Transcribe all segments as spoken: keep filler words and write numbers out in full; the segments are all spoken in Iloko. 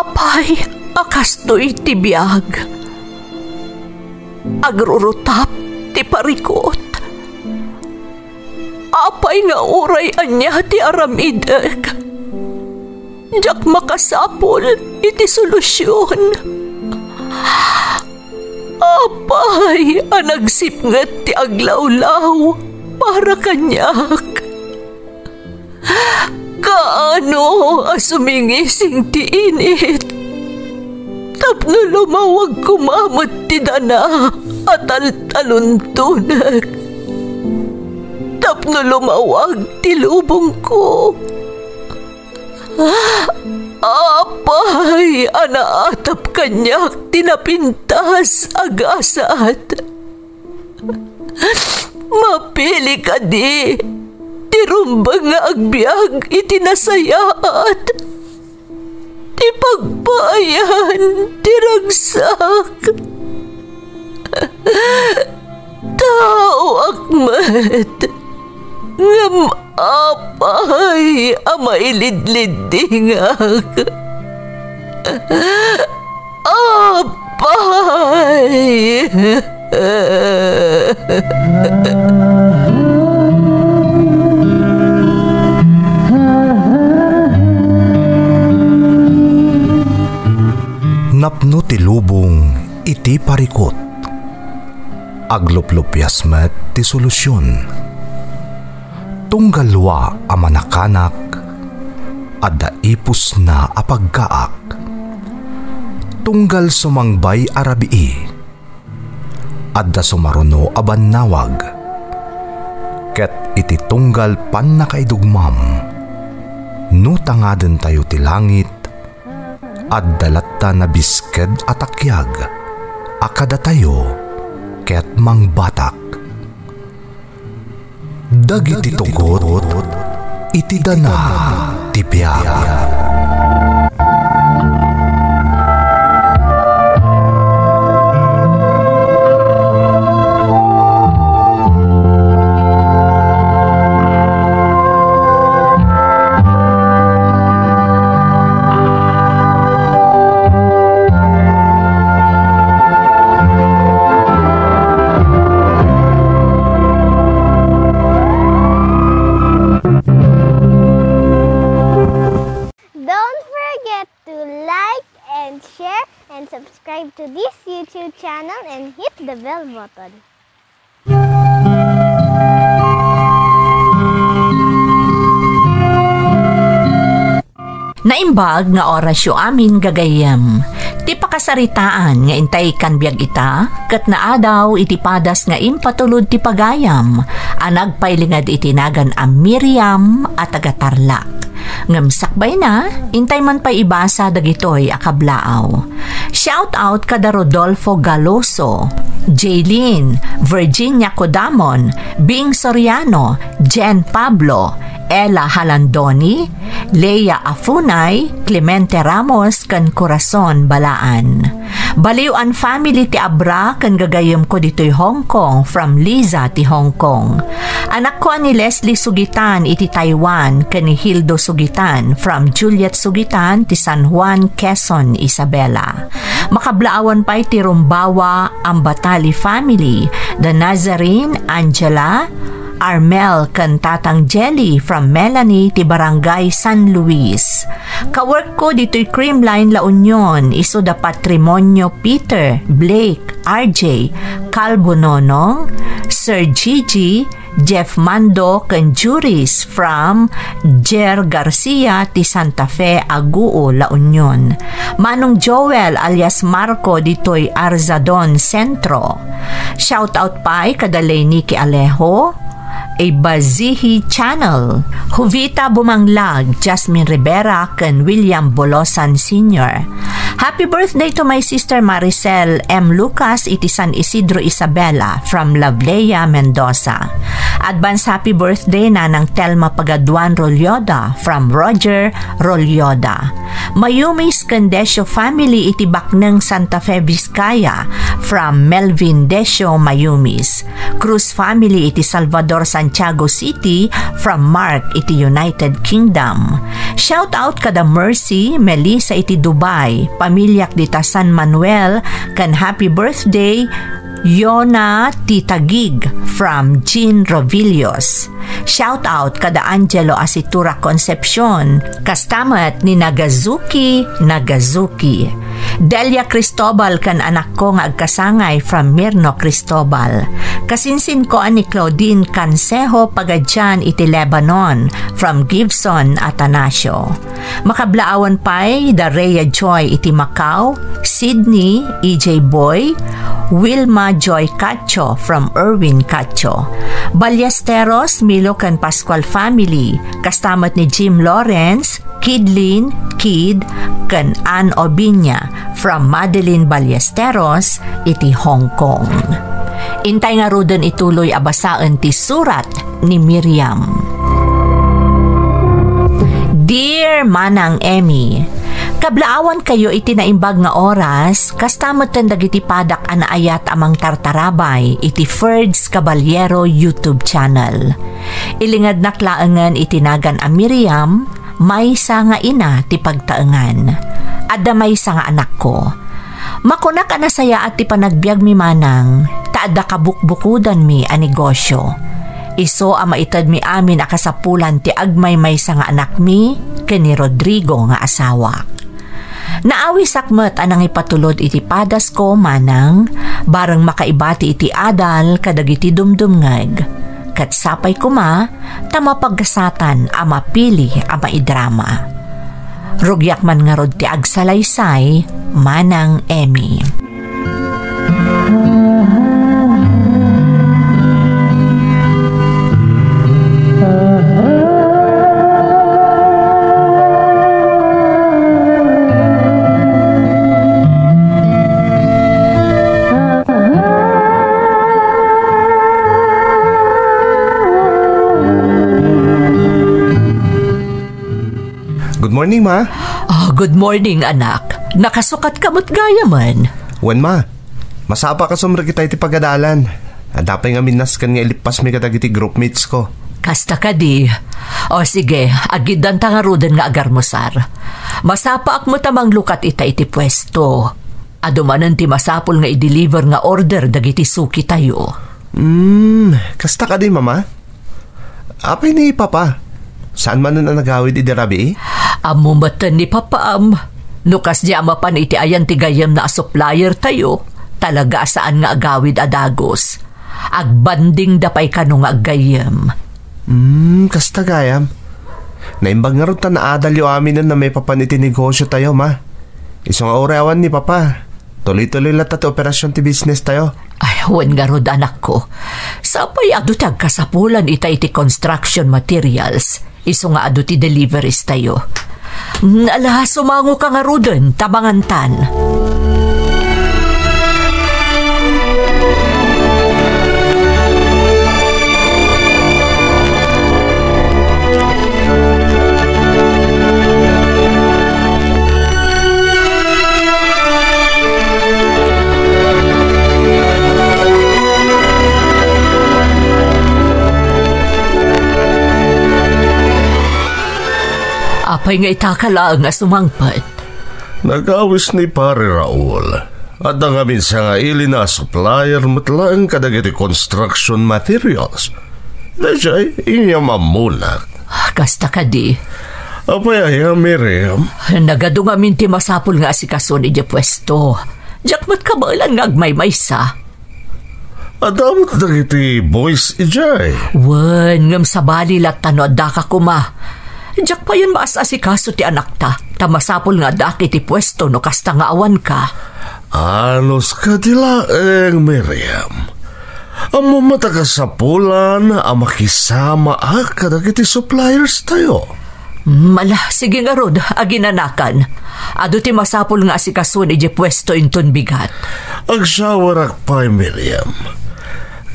Apay a kastoy ti biag? Agrurutap ti parikut. Apay nga uray ania ti aramidek, diak makasapul iti solusion. Apay a nagsipnget ti aglawlaw para kaniak? Kaano a sumingising ti init tapno lumawag koma met ti dana a taltaluntonek, tapno lumawag ti lubongko? Apay a naatap kaniak ti napintas a gasat? Mapili kadi ti rumbeng nga agbiag iti nasayaat, ti pagpaayan ti ragsak? Taoak met, ngem apay a mailidliddingak? Apay! Napno ti lubong iti parikut. Agluplupias met ti solusion. Tunggal lua a manakanak, adda ipusna a pagkaak. Tunggal sumangbay a rabii, adda sumaruno a bannawag. Ket iti tunggal pannakaidugmam, no tangadentayo ti langit, adda latta nabisked a takiag a kadatayo ket mangbatak. Dagiti tugot iti dana ti biag. Don't forget to like and share and subscribe to this YouTube channel and hit the bell button. Naimbag nga orasyo amin gagayyem. Ti pakasaritaan nga intay kan biag ita, ket naadaw iti padas nga impatulod ti pagayam a nagpailinged iti nagan a Miriam a taga Tarlac. Ngem sakbayna, intay man pay ibasa dagitoy a kablaaw. Shout out kada Rodolfo Galoso, Jaylene, Virginia Codamon, Bing Soriano, Jen Pablo, Ella Halandoni, Lea Afunay, Clemente Ramos, ken Corazon Balaan. Baliw-an family ti abra ken gagayyemko ditoy Hong Kong from Liza ti Hong Kong. Anakko a ni Leslie Sugitan iti Taiwan ken ni Hildo Sugitan from Juliet Sugitan ti San Juan, Quezon, Isabela. Makablaawan pay ti Rumbawa Ambatali family, the Nazarene, Angela, Armel ken Tatang Jelly from Melanie ti Barangay San Luis. Kaworkko ditoy Creamline La Union, isu da Patrimonio Peter, Blake, R J, Calvo Nonong, Sir Gigi, Jeff Mando ken Juris from Jer Garcia ti Santa Fe, Aguo, La Union. Manong Joel alias Marco ditoy Arzadon Centro. Shout out pay kada Leni Alejo, Ibazihi Channel, Jovita Bumanglag, Jasmine Rivera, ken William Bolosan Senior. Happy birthday to my sister Maricel M. Lucas iti San Isidro, Isabela, from Lavlea, Mendoza. Advance happy birthday, Nanang Telma Pagaduan Rolyoda, from Roger Rolyoda. Mayumis ken Decio family iti Bakneng, Santa Fe, Vizcaya, from Melvin Decio Mayumis. Cruz family iti Salvador, Santiago City, from Mark iti United Kingdom. Shout out kada Mercy, Melissa iti Dubai, pamiliak dita San Manuel, ken happy birthday, Yona Tita Gig from Jean Rovillos. Shout out kada Angelo Asitura Concepcion, kastamet ni Nagazuki, Nagazuki. Delia Cristobal ken anakko nga agkasangay from Mirno Cristobal. Kasinsinko a ni Claudine Cansejo pagadian iti Lebanon from Gibson Atanasio. Makablaawan pay da Rhea Joy iti Macau, Sydney, E J Boy, Wilma Joy Cacho from Erwin Cacho. Ballesteros, Milo ken Pascual family, kastamet ni Jim Lawrence, Kidlin, Kid, ken Ann Obiña from Madeline Ballesteros iti Hong Kong. Intay ngaruden ituloy a basaen ti surat ni Miriam. Dear Manang Emmy, kablaawankayo iti naimbag nga oras, kasta metten dagiti padak a naayat a mangtartarabay iti Ferds Caballero YouTube channel. Ilingednak laengen iti nagan a Miriam, maysa nga ina ti pagtaengan. Adda maysa nga anakko. Makunak a nasayaat ti panagbiagmi manang, ta adda kabukbukodanmi a negosio. Isu a maitedmi amin a kasapulan ti agmaymaysa nga anakmi ken ni Rodrigo nga asawak. Naawisak met a nangipatulod iti padasko manang, bareng makaibati iti adal kadagiti dumdumngeg. Ket sapay koma ta mapagasatan a mapili a maidrama. Rugiak man ngarud ti agsalaysay, Manang Emmy. Good morning, ma. Ah, good morning, anak. Nakasukat ka met gayamen. Wen, ma. Masapa a kasumrek itay ti pagadalan. Adda pay ngamin nasken nga ilippasmi kadagiti groupmates ko. Kasta kadi. O sige, agiddanta ngaruden nga agarmusar. Masapaak met a manglukat ita iti puesto. Adu manen ti masapul nga i-deliver nga order dagiti sukitayo. Hmm, kasta kadi, mama? Apay ni Papa? Saan manen a nagawid idi rabii? Ammo metten ni Papam. No kasdiay a mapan iti ayan ti gayyemna a supplier tayo, talaga a saan nga agawid a dagus. Agbandingda pay kano nga aggayyem. Hmm, kasta gayam. Naimbag ngarud ta naadalyo aminen a maipapan iti negosyo tayo, ma. Isu nga uray awan ni Papa, tuloy-tuloy latta ti operasyon ti business tayo. Ay, wen ngarud, anakko. Sapay adu ti agkasapulan ita iti construction materials. Isu nga adu ti deliveries tayo. Mm, ala, sumango ka ngaruden, ta mangantan. Apay nga itaka laeng a sumangpet? Nagawis ni Pare Raul. Adda ngamin sangaili a supplier met laeng kadagiti construction materials. Daydiay, inyam ammonak. Kasta kadi. Apay aya, Miriam? Nagadu ngamin ti masapul nga asikason idiay puesto. Diak met kabaelan nga agmaymaysa. Adda met dagiti boys idiay. Wen, ngem sabali latta no addaka koma. Diak payen maas-asikaso ti anakta, ta masapul nga addaak iti puesto no kasta nga awanka. Anus kadi laeng, Miriam. Ammom met a kasapulan a makisamaak kadagiti suppliers tayo. Mm, ala, sige ngarud, aginanakan. Adu ti masapul nga asikason idiay puesto inton bigat. Agshowerak pay, Miriam.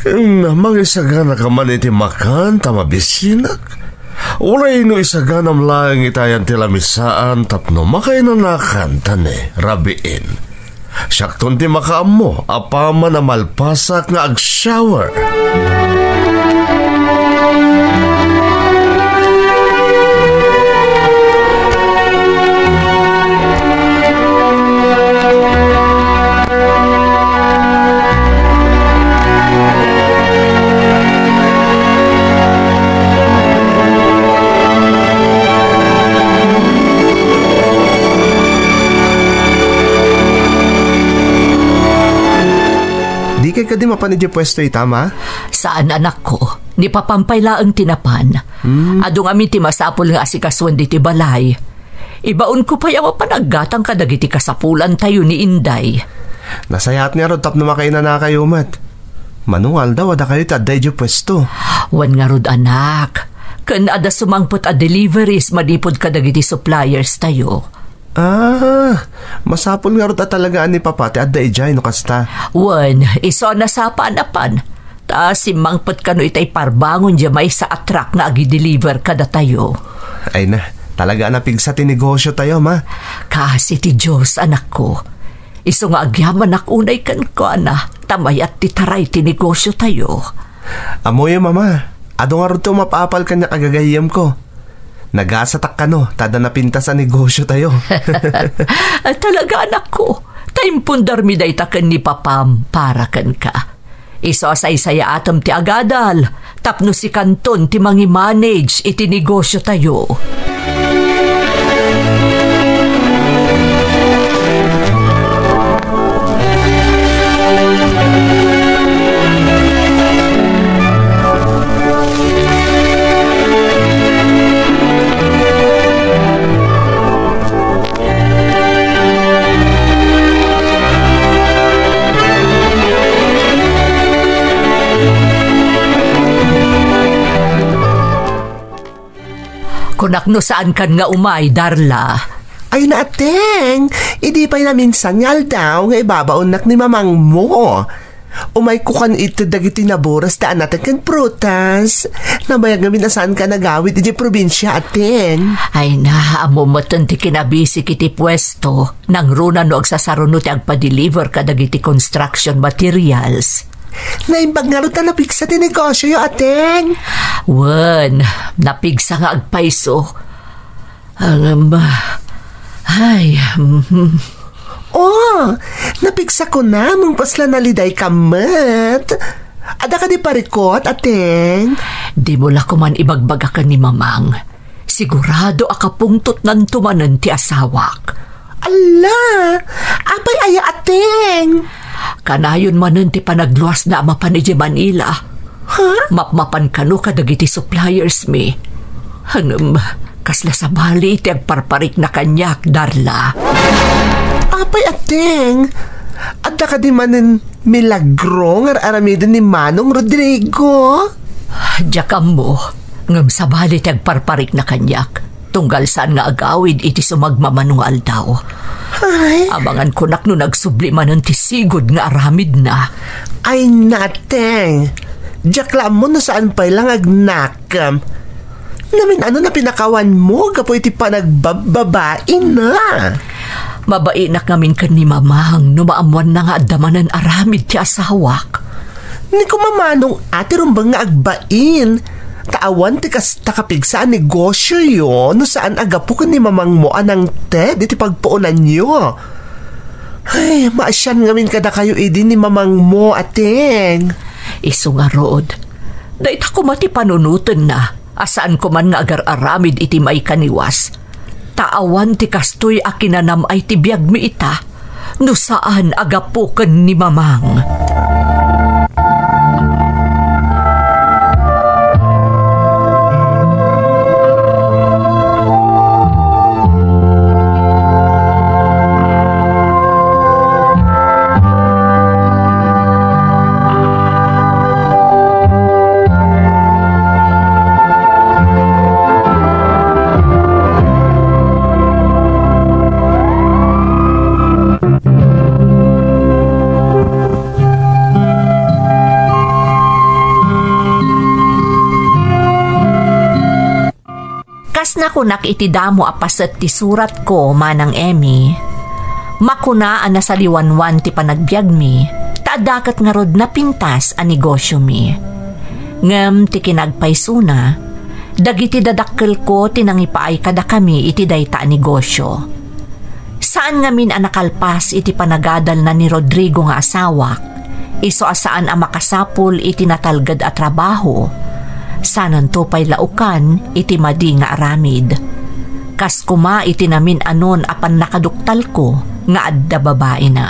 Ken mangisagana ka man iti makan ta mabisinak. Uray no isaganam laeng itayan ti lamisaan tapno makainanakan ta ni rabiin. Siakton ti makaammo apaman a malpasak nga agshower. Kadi mapan idiay puesto ita, ma? Saan, anakko. Ni papam pay laeng ti napan. Hmm. Adu ngamin ti masapul nga asikasoen ditoy balay. Ibaonko pay a mapan aggatang kadagiti kasapulantayo ni Inday. Nasayaat ngarud tapno makainanakayo met. Mano nga aldaw, adda kayo ti adda idiay puesto. Wen ngarud, anak. Ken adda sumangpet a deliveries manipud kadagiti suppliers tayo. Ah, masapul ngarud a talagaan ni Papa ti adda idiay no kasta. Wen, isu a nasapa a napan. Ta simmangpet kano itay parbangon diay maysa a truck nga agi-deliver kadatayo. Ay na, talaga a napigsa ti negosyo tayo, ma. Kaasi ti Dios, anakko. Isu nga agyamanak unay kenkuana, ta mayat ti taray ti negosyo tayo. Ammoyo, mama, adu ngarud ti umap-apal kaniak a gagayyemko. Nagasatak kano, ta adda napintas a negosyo tayo. Ay, talaga, anakko. Ta impundarmi dayta ken ni papam para kenka. Isu a saysayaatem ti agadal, tapno sikanton ti mangi-manage iti negosyo tayo. Kunak no saankan nga umay, Darla. Ay, naateng, idi pay naminsan nga aldaw nga ibabaonnak ni mamangmo. Umayko kan ited dagiti naburas ta anateng ken prutas. Nabayag ngamin a saanka nagawid idiay probinsia, ateng. Ay na, ammo metten ti kinabisik iti puesto. Nangruna no agsasaruno ti agpa-deliver kadagiti construction materials. Naimbag ngarud ta napigsa ti negosioyo, ateng. Wen, napigsa nga agpayso. Ngem, ay, mhm. Oh, napigsa ko na, mungpasla naliday ka met. Adda kadi parikot, ateng? Dimo la koman ibagbaga ken ni mamang. Sigurado a kapungtotnanto manen ti asawak. Alla! Apay aya, ateng? Kanayon manen ti panagluasna a mapan idiay Manila. Ha? Mapmapan kano kadagiti suppliers mi. Ngem, kasla sabali ti agparparikna kaniak, Darla. Apay, ateng? Adda kadi manen milagro nga ar-aramiden ni Manong Rodrigo? Diak ammo, ngem sabali ti agparparikna kaniak. Tunggal saan nga agawid iti sumagmamano nga aldaw. Ay. Amangan kunak no nagsubli manen ti sigud nga aramidna. Ay, nateng. Diak la ammo no saan pay la nga agnakem. Namin-ano na pinakawanmo gapu iti panagbabbabaina? Mabainak ngamin ken ni Mamang no maammoanna nga adda manen aramid ti asawak. Ni kumamanong a ti rumbeng nga agbain. Ta awan ti kasta kapigsa a negosioyo no saan a gapu ken ni mamangmo a nangted iti pagpuonanyo. Ay, maasian ngamin kadakayo idi ni mamangmo, ateng. Isu ngarud, dayta koma ti panunotenna a saan koman nga agar-aramid iti maikaniwas. Ta awan ti kastoy a kinanam-ay ti biagmi ita, no saan a gapu ken ni Mamang. Kas nakunak iti damo a paset ti suratko, Manang Emmy, makuna a nasaliwanwan ti panagbiagmi, ta adda ket ngarud napintas a negosiomi. Ngem ti kinagpaysona, dagiti dadakkelko ti nangipaay kadakami iti dayta a negosio. Saan ngamin a nakalpas iti panagadalna ni Rodrigo nga asawak, isu a saan a makasapul iti natalged a trabaho. Sananto pay laukan iti madi nga aramid. Kas koma iti namin-anon a pannakaduktalko nga adda babaina.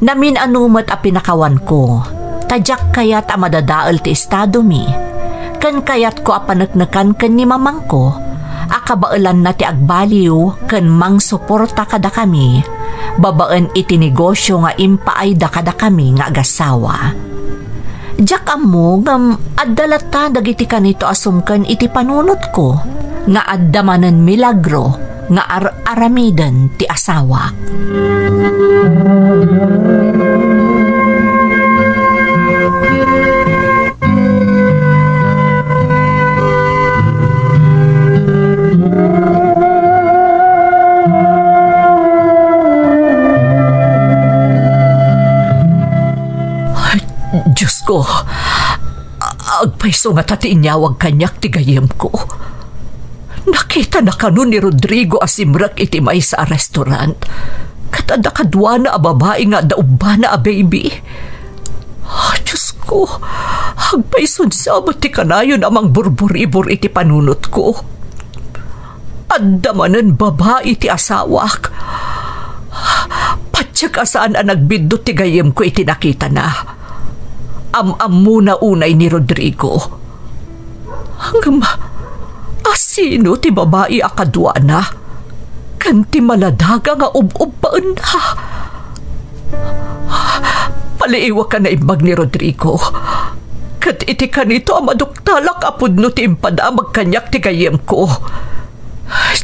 Namin-ano met a pinakawanko, ta diak kayat a madadael ti estadomi, ken kayatko a paneknekan ken ni mamangko a kabaelanna ti agbaliw ken mangsuporta kadakami babaen iti negosio nga impaayda kadakami nga agassawa. Diak ammo ngem adda latta dagiti kanito a sumken iti panunotko nga adda manen milagro nga ar-aramiden ti asawak. Ay, Diyos ko, a-, agpayso ngata ti inyawag kaniak ti gayyemko. Nakitana kano ni Rodrigo a simrek iti maysa a restaurant, ket adda kaduana a babai nga adda ubbana a baby. Ah, Diyos ko, agpayson sa met ti kanayon a mangburburibor iti panunotko. Adda manen babai ti asawak. Patiek a saan a nagbiddut ti gayyemko iti nakitana. Am-ammona unay ni Rodrigo. Ngem, asino ti babai a kaduana? Ken ti maladaga nga ub-ubbaenna? Paliiwak a naimbag ni Rodrigo. Ket iti kanito a maduktalak a pudno ti impadamag kaniak ti gayyemko.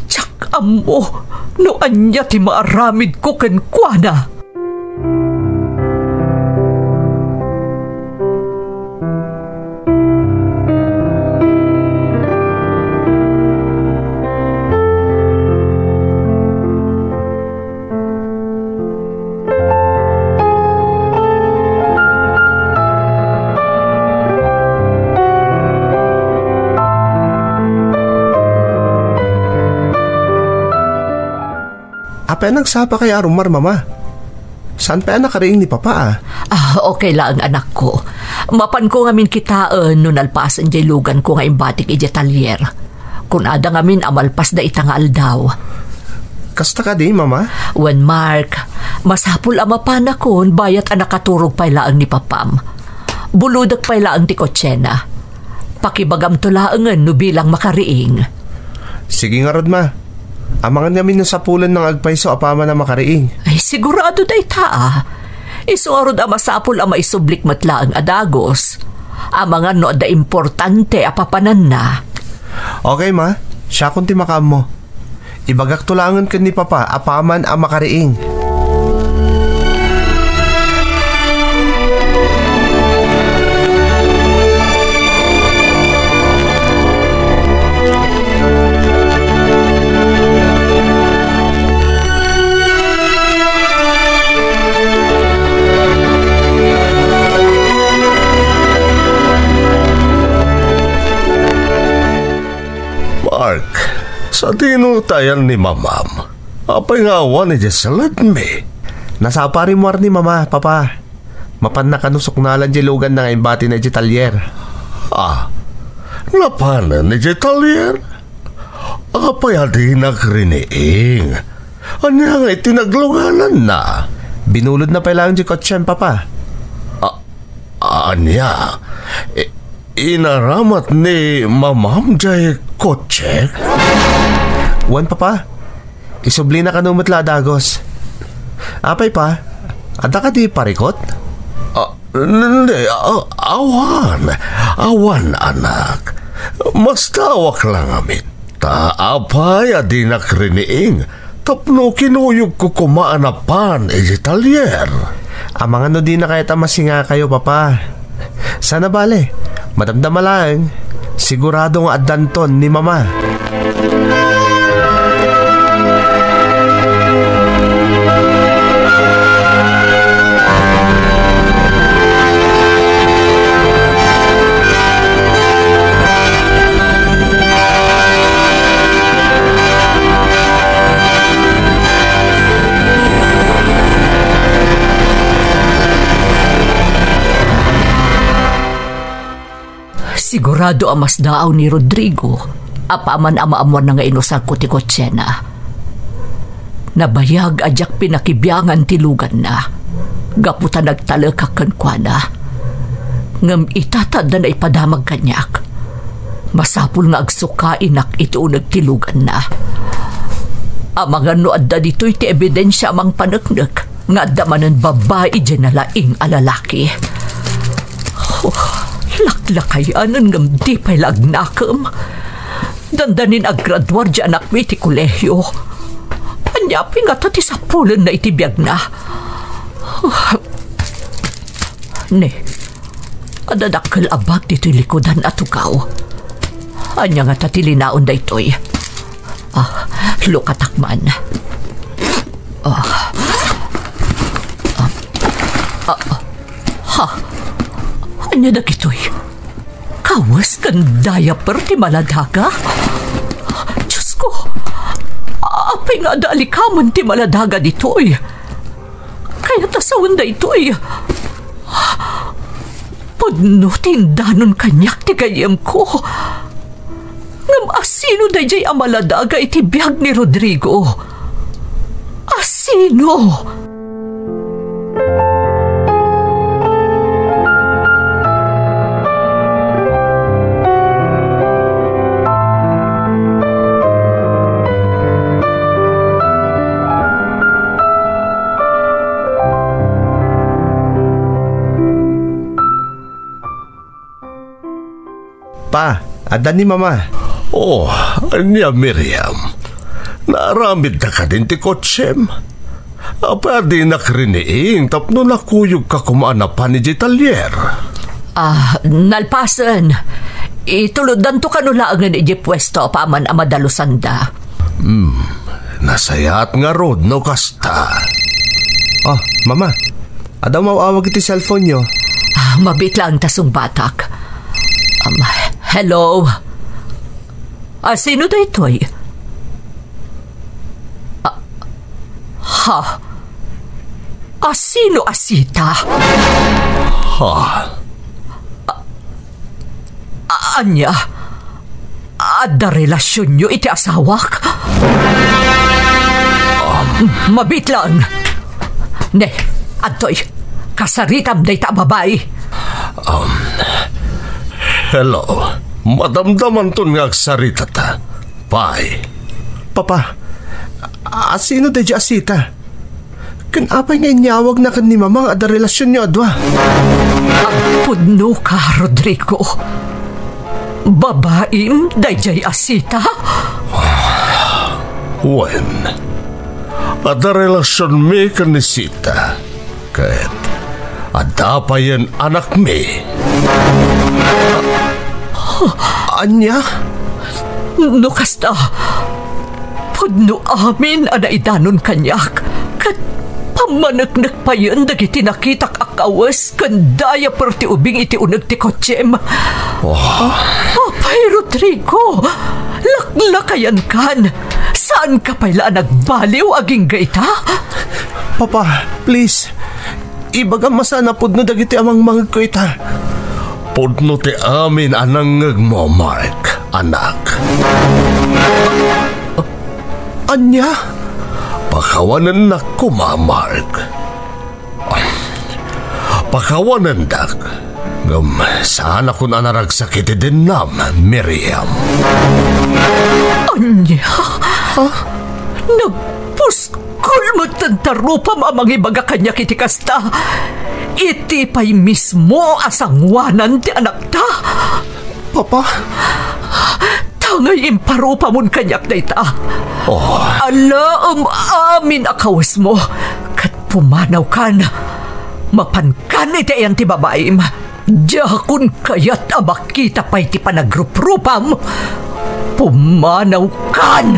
Diak ammo no ania ti maaramidko kenkuana. Apay a nagsapa kay a rumar, Mama? Saan pay a nakariing ni Papa, a? Ah, okay laeng, anakko. Mapanko ngamin kitaen no nalpasen diay luganko nga imbatik idiay talyer. Kunada ngamin a malpasda ita nga aldaw. Kasta kadi, Mama? Wen, Mark, masapul a mapanakon bayat a nakaturog pay laeng ni Papam. Bulodek pay laeng ti kotsena. Pakibagamto laengen no bilang makariing. Sige ngarud, Ma. Amangan ngamin no sapulen nga agpayso apaman a makariing. Ay, sigurado dayta, a. Isu ngarud a masapul a maisublik met laeng a dagus. Amangan no adda importante a papananna. Okay, Ma. Siakon ti makaammo. Ibagakto laengen ken ni Papa apaman a makariing. Mark, sadino ti ayan ni Mamam? Apay nga awan idiay saledmi? Nasapa a rimmuar ni Mama, Papa. Mapanna kano suknalan diay luganna nga imbatina idiay talyer. Ah, napanen idiay talyer? Apay a dinak riniing? Ania nga iti naglugananna? Binulodna pay laeng diay kotsem, Papa. Ah, ania? I-, inaram met ni Mamam diay kotse? Wen, Papa. Isublina kano met la a dagus. Apay, Pa? Adda kadi parikut? Ah, hindi. Ah, awan. Awan, anak. Mastaawak la ngamin. Ta apay a dinak riniing tapno kinuyogko koma a napan idiay talyer? Amangan no dina kayat a masingakayo, Papa. Saan a bale, madamdama laeng. Sigurado nga addanton ni Mama. Sigurado a masdaaw ni Rodrigo apaman a maammoanna nga inusarko ti kotsena. Nabayag a diak pinakibiangan ti luganna. gapu ta nagtalekak kenkuana. Ngem ita ta adda naipadamag kaniak, masapul nga agsukainak iti uneg ti luganna. Amangan no adda ditoy ti ebidensia a mangpaneknek nga adda manen babai idiay nalaing a lalaki. Oh, laklakayanen ngem di pay la agnakem. Dandanin aggraduar di anakmi iti kolehio. Ania pay ngata ti sapulenna iti biagna? Ne, adda dakkel a bag ditoy likudan a tugaw. Ania ngata ti linaon daytoy? Ah, lukatak man. Ah. Ah. Ah. Ha? Ania dagitoy? Kawes ken diaper ti maladaga? Diosko, apay nga adda alikamen ti maladaga ditoy? Kayat a sawen daytoy. Pudno ti indanon kaniak ti gayyemko. Ngem asino daydiay a maladaga iti biag ni Rodrigo? Asino? Pa, adda ni Mama. Oh, ania, Miriam? Naaramidda kadin ti kotsem? Apay a dinak riniing tapno nakuyogka koma a napan idiay talyer? Ah, nalpasen. Ituloddanto kano laengen idiay puesto apaman a madalusanda. Hmm, nasayaat ngarud no kasta. Oh, Mama, adda umaw-awag iti cellphone-yo. Ah, mabiit laeng ta sungbatak. Um, hello? Ah, sino daytoy? Ah, ha? Ah, sino a Sita? Ha? A-, ania? Adda relasionyo iti asawak? Um, mabiit laeng. Ne, adtoy. Kasaritam dayta a babai. Um, hello. Madamdamanton nga agsaritata. Pay. Papa, asino daydiay a Sita? Ken apay nga inyawagna ken ni Mama nga adda relasionyo a dua? Agpudnoka, Rodrigo. Babaim daydiay a Sita? Wen, adda relasionmi ken ni Sita. Ket adda payen anakmi. Ania? No kasta, pudno amin a naidanon kaniak, ket pammaneknek payen dagiti nakitak a kawes ken diaper ti ubing iti uneg ti kotsem. Oh. Apay, Rodrigo, laklakayankan. Saanka pay la a nagbaliw agingga ita? Papa, please, ibagam a saan a pudno dagiti a mangmangegko ita. Pudno ti amin a nangngegmo, Mark, anak. Ania? Pakawanennak koma, Mark. Pakawanendak. Ngem saanakon a naragsak iti dennam, Miriam. Ania? Ha? Nagpuskol metten ta rupam a mangibaga kaniak iti kasta. Iti pay mismo a sangoanan ti anakta. Papa? Tangay imparupamon kaniak dayta. Oh. Alaem amin a kawesmo, ket pumanawkan. Mapankan iti ayan ti babaim. Diakon kayat a makita pay ti panagruprupam. Pumanawkan!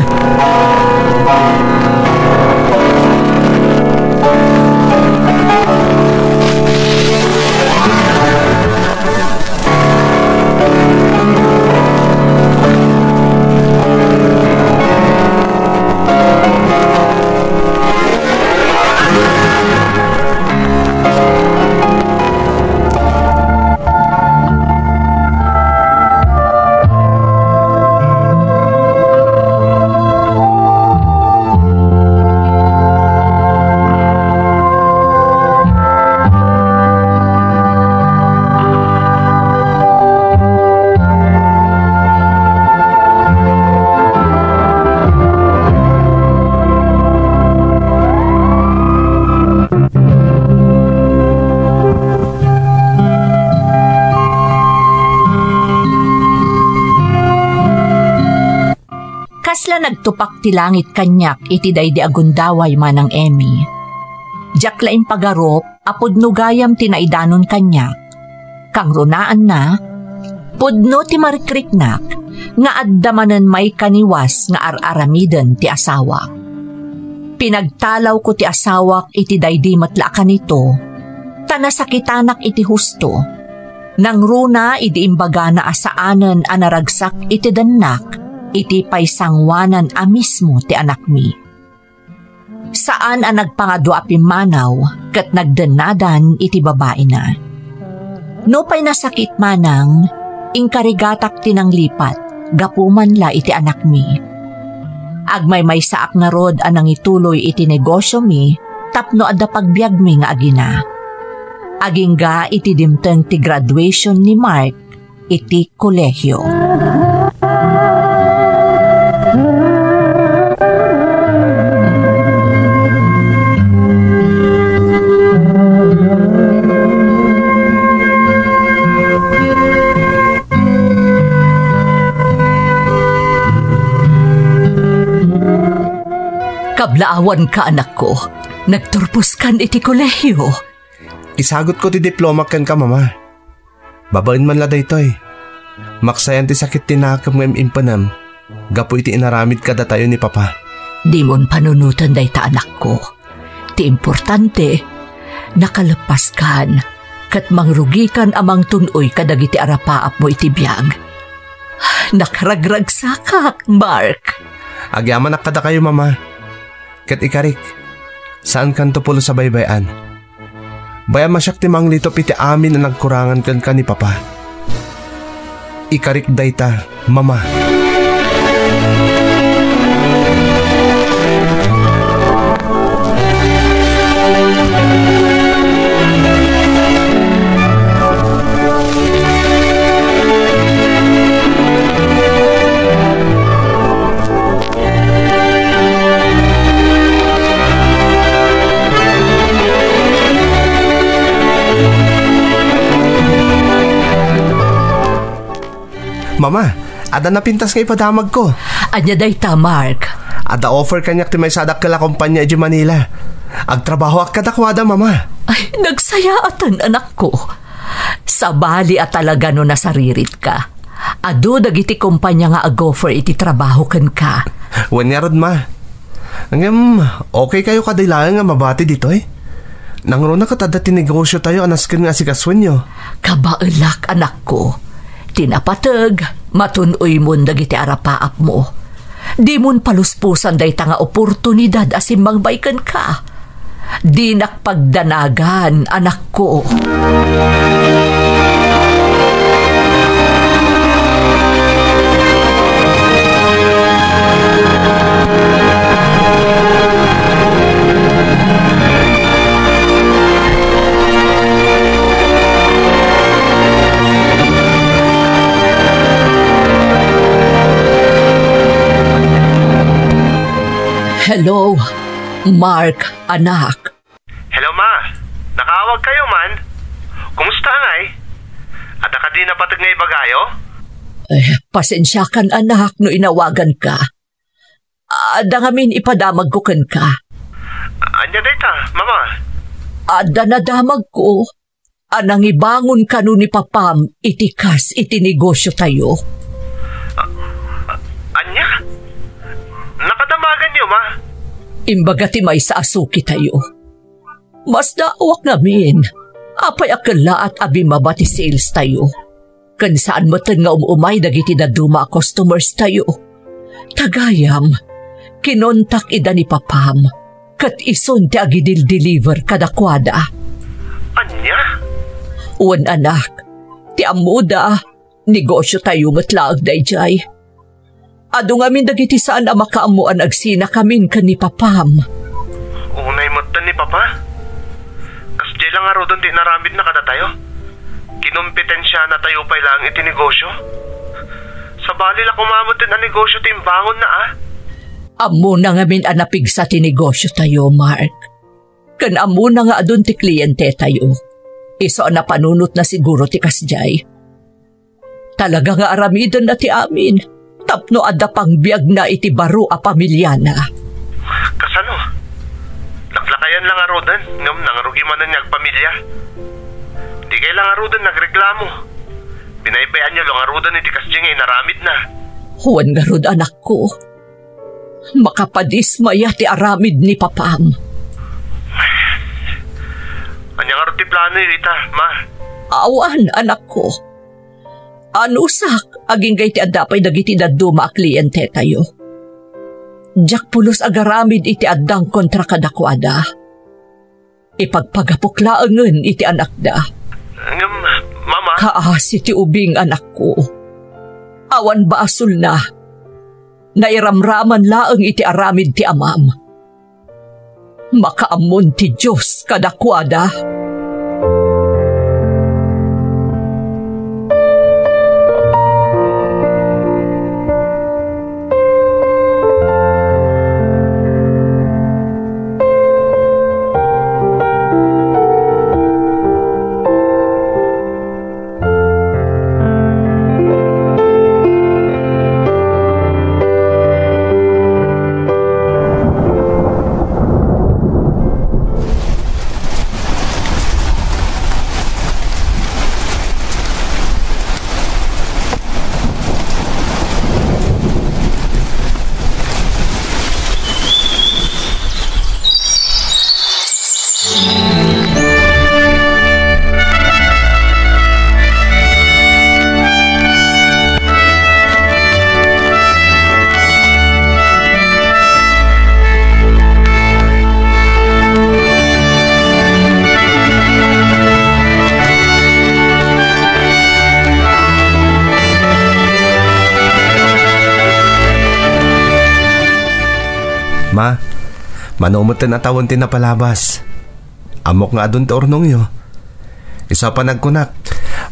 Kasla nagtupak ti langit kaniak iti daydi a gundaway, Manang Emmy. Diak la impagarup a pudno gayam ti naidanon kaniak. Kangrunaanna, pudno ti marikriknak nga adda manen maikaniwas nga ar-aramiden ti asawak. Pinagtalawko ti asawak iti daydi met la a kanito, ta nasakitanak iti husto. Nangruna idi imbagana a saanen a naragsak iti dennak iti paisanguanan a mismo ti anakmi. Saan a nagpangadua a pimmanaw ket nagdennadan iti babaina. Nupay nasakit manang, inkarigatak ti nanglipat gapu man la iti anakmi. Agmaymaysaak ngarud a nangituloy iti negosiomi tapno adda pagbiagmi nga agina. Agingga iti dimteng ti graduation ni Mark iti kolehio. Kablaawanka, anakko. Nagturposkan iti kolehio. Isagutko ti diplomak kenka, Mama. Babaen man la daytoy, maksayan ti sakit ti nakem nga im-imponem gapu iti inaramid kadatayo ni Papa. Dimon panunoten dayta, anakko. Ti importante, nakaleppaskan ket mangrugikan a mangtun-oy kadagiti arapaapmo iti biag. Nakaragragsakak, Mark. Agyamanak kadakayo, Mama. Ket ikarik, saankanto pulos a baybay-an. Bayam a siak ti manglitup iti amin a nagkurangan kenka ni Papa. Ikarik dayta, Mama. Mama, adda napintas nga ipadamagko. Ania dayta, Mark? Adda offer kaniak ti maysadak ken la kompania idiay Manila. Agtrabahoak kadakuada, Mama. Ay, nagsayaaten, anakko. Sabali a talaga no nasariritka. Adu dagiti kompania nga ag-offer iti trabaho kenka. Wen ngarud, Ma. Ngem, okay kayo kadi laeng nga mabati ditoy? Nangruna ket adda ti negosyo tayo a nasken nga asikasoenyo. Kabaelak, anakko. Ti napateg, matun-oymon dagiti arapaapmo. Dimon paluspusan dayta nga oportunidad a simmangbay kenka. Dinak pagdanagan, anakko. Hello, Mark, anak. Hello, Ma. Nakaawag kayo man? Kumusta, angay? Adda kadi napateg nga ibagayo? Eh, pasensiakan, anak, no inawagan ka. Adda ngamin ipadamagko kenka. Ania dayta, Mama? Adda nadamagko a nangibangon kano ni Papam iti kas iti negosyo tayo. A-, a-, ania? Nakadamaganyo, Ma? Imbaga ti maysa a suki tayo. Masdaawak ngamin. Apay a kellaat a bimmaba ti sales tayo? Ken saan metten nga um-umay dagiti dadduma a customers tayo. Ta gayam, kinontak ida ni Papam, ket isun ti agidil-deliver kadakuada. Ania? Wen, anak, ti ammoda, negosyo tayo met laeng daydiay. Adu ngamin dagiti saan a makaammo a nagsinakamin ken ni Papam. Unay metten ni Papa. Kasdiay la ngaruden ti inaramidna kadatayo. Kinumpetensiana tayo pay laeng iti negosyo. Sabali la koma metten a negosyo ti imbangonna, a? Ammona ngamin a napigsa ti negosyo tayo, Mark. Ken ammona nga adun ti kliente tayo. Isu a napanunotna siguro ti kasdiay. Talaga nga aramidenna ti amin. tapno adda pangbiagna iti baro a pamiliana. Kasano? Laklakayan la ngaruden, ngem nangrugi manen nga agpamilia. Dikay la ngaruden nagreklamo. Binaybay-anyo la ngaruden iti kasdi nga inaramidna. Wen ngarud, anakko. Makapadismaya ti aramid ni papam. Ania ngarud ti planoyo ita, ma? Awan, anakko. Anusak, agingga iti adda pay dagiti dadduma a klientetayo. Diak pulos agaramid iti addang kontra kadakuada. Ipagpagapok laengen iti anakda. Ngem, Mama. Kaasi ti ubing, anakko. Awan basolna. Nairamraman laeng iti aramid ti amam. Makaammon ti Dios kadakuada. Ma, mano metten a tawen ti napalabas. Ammok nga adun ti urnongyo. Isu a panagkunak,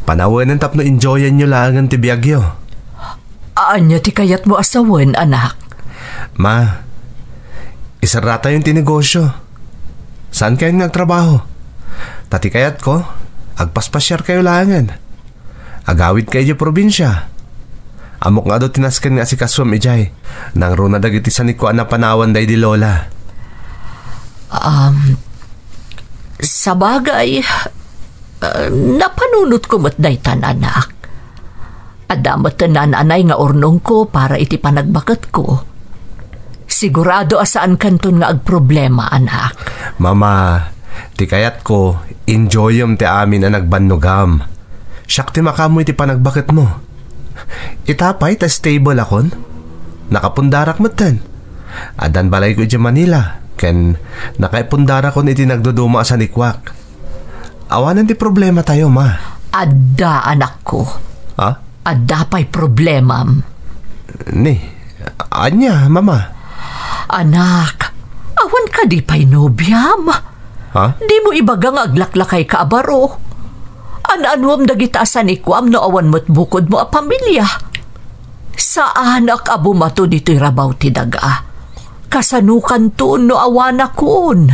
panawenen tapno enjoyenyo laengen ti biagyo. Ania ti kayatmo a sawen, anak? Ma, iserratayon ti negosyo. Saankayon nga agtrabaho. Ta ti kayatko, agpaspasiarkayo laengen. Agawidka idiay probinsia. Ammok nga adu ti nasken nga asikasuem idiay. Nangruna dagiti sanikua a napanawan daydi lola. Um, sabagay, uh, napanunotko met daytan, anak. Adda met naan-anay nga urnongko para iti panagbaketko. Sigurado a saankanton nga agproblema, anak. Mama, ti kayatko, enjoyem ti amin a nagbannogam. Siak ti makaammo iti panagbaketmo. Ita pay ta stable akon. Nakapundarak metten. Addan balayko idiay Manila, ken nakaipundarakon iti nagduduma a sanikuak. Awanen ti problematayo, ma. Adda, anakko. Ha? Adda pay problemam. Ni, ania, mama? Anak, awan kadi pay nobiam? Ha? Dimo ibaga nga aglaklakayka a baro. An-anuem dagita a sanikuam no awan met bukodmo a pamilia? Saanak a bumato ditoy rabaw ti daga. Kasanokanton no awanakon?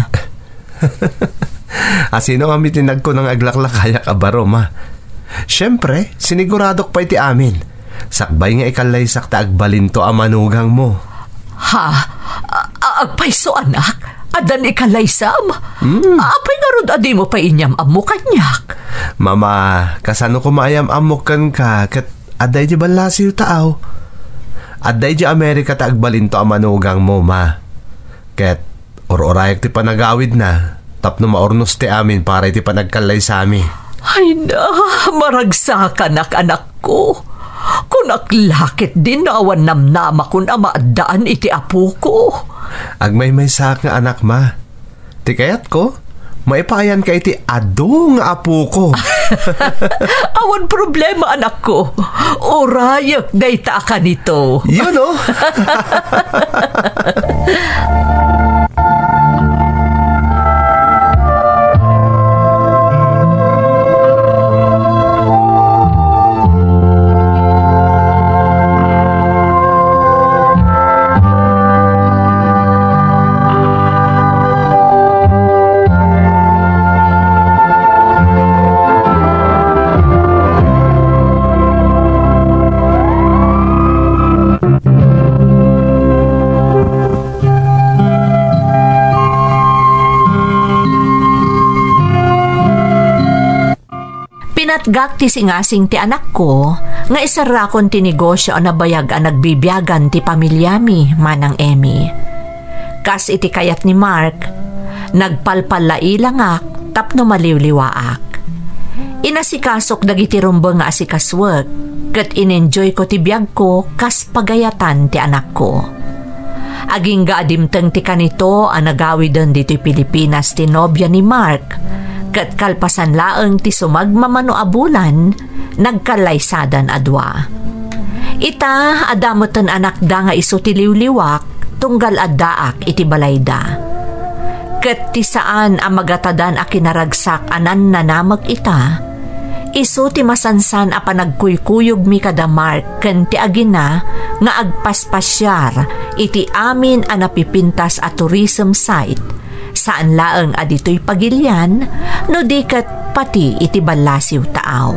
Asino ngami ti nagkuna nga aglaklakayak a baro, ma? Siempre, siniguradok pay ti amin. Sakbay nga ikallaysak ta agbalinto a manugangmo. Ha? A-, a-, agpayso, anak? Addan ikallaysam? Hmm. Apay ngarud a dimo pay inyam-ammo kaniak? Mama, kasano koma a yam-ammok kenka ket adda idiay ballasiw taaw? Adda idiay Amerika ta agbalinto a manugangmo, ma. Ket ur-urayak ti panagawidna tapno maurnos ti amin para iti panagkallaysami. Ay na, maragsakanak, anakko. Kunak la ketdin no awan namnamakon a maaddaan iti apoko. Agmaymaysaak nga anak, ma. Ti kayatko, maipaayanka iti adu nga apoko. Awan problema, anakko. Urayek dayta a kanito. Yun, oh. Gak ti singasing ti anakko nga iserrakon ti negosio a nabayag a nagbibiagan ti pamiliami, Manang Emmy. Kas iti kayat ni Mark, nagpalpallailangak tapno maliwliwaak. Inasikasok dagiti rumbeng nga asikasuek, ket in-enjoyko ti biagko kas pagayatan ti anakko. Agingga a dimteng ti kanito a nagawiden ditoy Pilipinas ti nobia ni Mark, ket kalpasan laeng ti sumagmamano a bulan, nagkallaysadan a dua. Ita, adda metten anakda nga isu ti liwliwak, tunggal addaak iti balayda. Ket ti saan a magatadan a kinaragsak a nannanamek ita, isu ti masansan a panagkuykuyogmi kada Mark ken ti agina nga agpaspasiar iti amin a napipintas a tourism site, saan laeng a ditoy Pagilian, no di ket pati iti ballasiw taaw.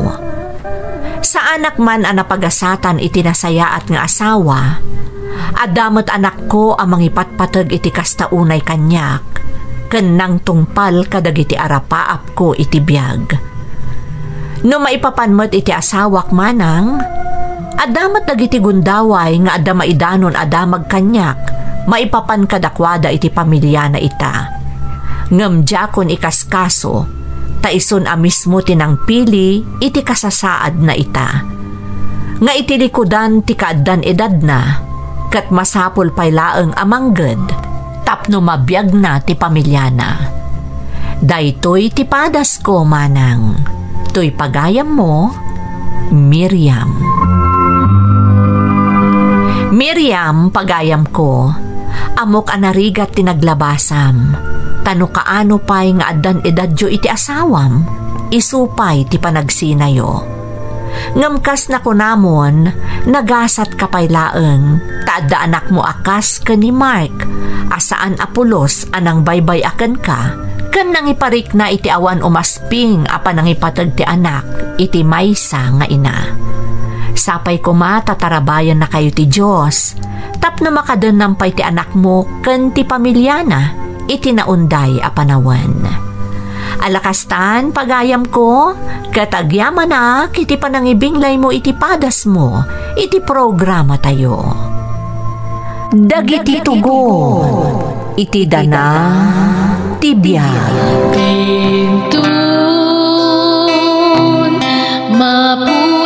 Saanak man a napagasatan iti nasayaat nga asawa, adda met anakko a mangipatpateg iti kasta unay kaniak, ken nangtungpal kadagiti arapaapko iti biag. No maipapan met iti asawak, Manang, adda met dagiti gundaway nga adda maidanon a damag kaniak maipapan kadakuada iti pamiliana ita. Ngem diakon ikaskaso, ta isun a mismo ti nangpili iti kasasaadna ita. Nga iti likudan ti kaaddan edadna, ket masapul pay laeng a mangged tapno mabiagna ti pamiliana. Daytoy ti padasko, Manang. Toy pagayammo, Miriam. Miriam, pagayamko, ammok a narigat ti naglabasam, ta no kaano pay nga addan edadyo iti asawam, isu pay ti panagsinayo. Ngem kas nakunamon, nagasatka pay laeng, ta adda anakmo a kas ken ni Mark, a saan a pulos a nangbay-bay-a kenka, ken nangiparikna iti awan umasping a panangipateg ti anak iti maysa nga ina. Sapay koma ta tarabayannakayo ti Dios, tapno makadennam pay ti anakmo ken ti pamiliana iti naunday a panawen. Ala kastan, pagayamko, ket agyamanak iti panangibinglaymo iti padasmo iti programatayo. Dagiti tugon iti dana ti biag. Intun mapu-